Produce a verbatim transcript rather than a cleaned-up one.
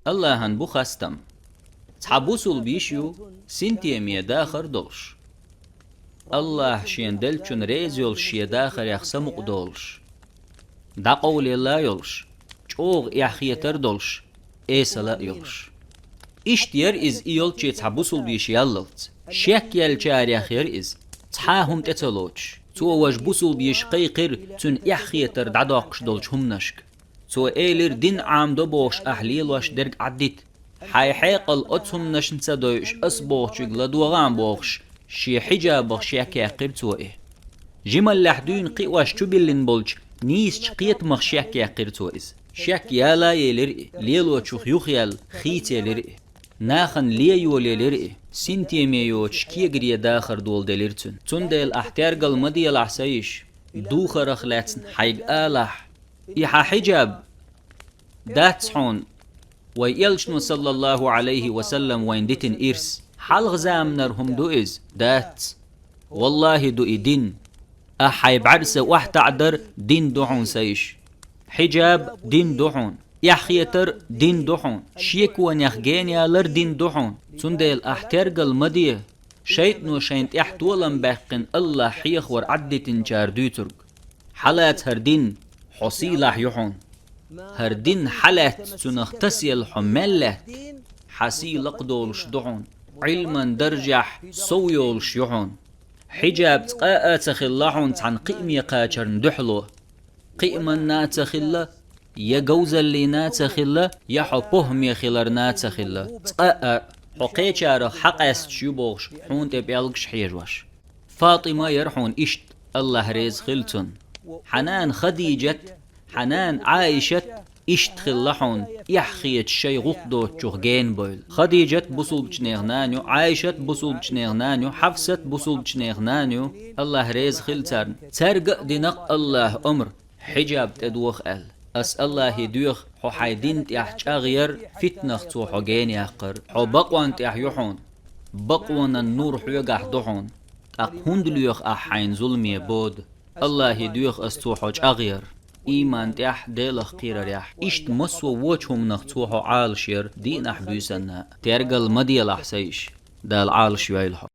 Аллахьан бу хастам. Цхьа бусулба йиш ю синтеме дахар долуш. Аллахь шен деллачун реза йолуш шен дахарех самукъа долуш. ДӀакъовлалла йолуш, чӀогӀа эхь хетар долуш, эсала а йолуш. Иштта яра иза и йолчу цхьа бусулба йиш яллалц. Шек яьллачарех яра иза, цхьа а хӀума тӀе ца лоцуш. Цо важа бусулба йиш кхайкхира цуьнан эхь хетар дӀадоккхуш долчу хӀуманашка. Цо элира, дин Ӏамадо бохуш ахь лелош дерг Ӏаддита. Хьайн хьекъал оцу хӀуманашна ца дойуш, ас бохучуьнга ладогӀа а бохуш, шен хьиджабах шек яьккхира цо и. Жималлехь дуьйна кхиош чубиллина болчу нийсачу кхетамах шек яьккхира цо иза. Шек яла елира и, лелочух юхаяьлла хийцаелира и. Нахана лен йолаелира и, синтеме йоцуш кегаре дахар доладелира цуьнан. Цундела ахь тергал ма делахь, сан йиш, духарах лаьцна хьайга алахь: и хьан хьиджаб дац хьуна, вайн элчано, саллаллаху Ӏалайхи ва саллам, вайна дитина ирс? Хьалха заманара хӀума ду иза? Дац. Валлахи, ду и дин. Ахь хьайн бӀаьрса охьатаӀадар дин ду хьуна, сан йиш. Хьиджаб дин ду хьуна. Эхь хетар дин ду хьуна. Шеконех гена ялар дин ду хьуна. Цундела ахь тергал ма де. ШайтӀано шайна тӀехь толам баьккхина Аллахь хьехавар Ӏаддитинчара дуьйцург. Хьалаца хӀара дин, хьо сийлахь ю хьуна. ХӀара дин хьалаьцна цунах тасаелла хьо мел лаьтта, хьан сий лакхадолуш ду хьуна, Ӏилман даржехь сов йолуш ю хьуна. Хьиджаб цкъа а ца хилла хьуна цхьана кхиаме кхачарна дуьхьало. Кхиаманна а ца хилла, я говзаллина а ца хилла, я хьо похӀме хиларна а ца хилла. Цкъа а хьо кхечарах хьакъаьсташ ю бохуш, хьуна тӀе пӀелгаш хьежош. ФатӀима яра хьуна иштта, Аллахь реза хила цунна. Хьан нана Хадижат, хьан нана Ӏайшат иштта хилла хьуна, эхь хеташ шайн гӀуллакх доцучух гена бевлла. Хадижат бусулбачу нехан нана ю, Ӏайшат бусулбачу нехан нана ю, Хьафсат бусулбачу нехан нана ю, Аллахь реза хила царна. Цаьрга а дина-кх Аллахь омра, хьиджаб тӀедоха аьлла. Ас Аллахье доьху хьо хьайн дин тӀехь чӀагӀъяр, фитнах цо хьо гена яккхар. Хьо бакъонна тӀехь ю хьуна. Бакъонан нур хьоьгахь ду хьуна. ТӀаккха хӀунда лоьху ахь хьайна зуламе бода? Аллахье доьху ас цо хьо чӀагӀъяр, ийман тӀехь, Делах кхерарехь. Иштта массо а вочу хӀуманах цо хьо Ӏалашъяр дийнахь буьйсанна. Тергал ма делахь, сан йиш. Дала Ӏалашйойла хьо.